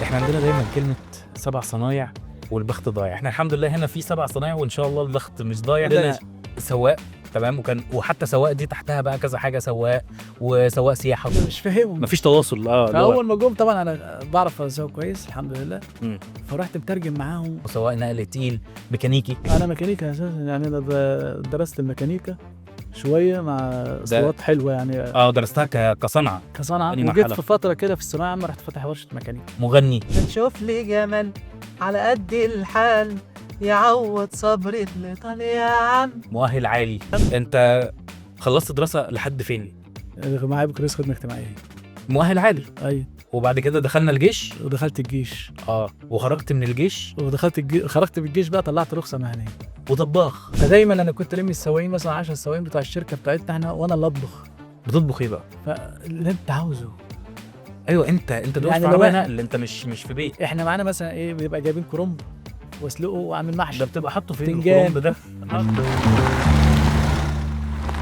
احنا عندنا دايما كلمة سبع صنايع والبخت ضايع. احنا الحمد لله هنا في سبع صنايع وان شاء الله البخت مش ضايع. عندنا سواق، تمام، وكان وحتى سواق دي تحتها بقى كذا حاجه، سواق وسواق سياحه. مش فاهمهم. مفيش تواصل. اللي هو فاول ما جم طبعا انا بعرف اسوق كويس الحمد لله. فرحت مترجم معاهم. سواق نقل تقيل، ميكانيكي. انا ميكانيكا اساسا، يعني انا درست الميكانيكا شوية مع اصوات حلوة يعني. درستها كصنعه. كصنعه. أنهي وجيت مرحلة؟ في فترة كده في الثانوية العامة رحت فاتح ورشه ميكانيكا. مغني. نشوف لي جمل على قد الحال يعوض صبري اللي طال يا عم. مؤهل عالي. انت خلصت دراسة لحد فين؟ معايا بكالوريوس خدمة اجتماعية. مؤهل عالي. ايوه. وبعد كده دخلنا الجيش. ودخلت الجيش. وخرجت من الجيش. ودخلت الجيش، خرجت من الجيش بقى طلعت رخصه مهنية. وطباخ. فدايما انا كنت لمي السواقين مثلا 10 سواقين بتوع الشركة بتاعتنا احنا، وانا اللي اطبخ. بتطبخ ايه بقى؟ فاللي انت عاوزه. ايوه، انت دلوقتي يعني في عربية لو نقل، انت مش في بيت. احنا معانا مثلا ايه، بيبقى جايبين كرنب واسلقه واعمل محشي. ده بتبقى حاطه فين بتنجان. الكرنب ده؟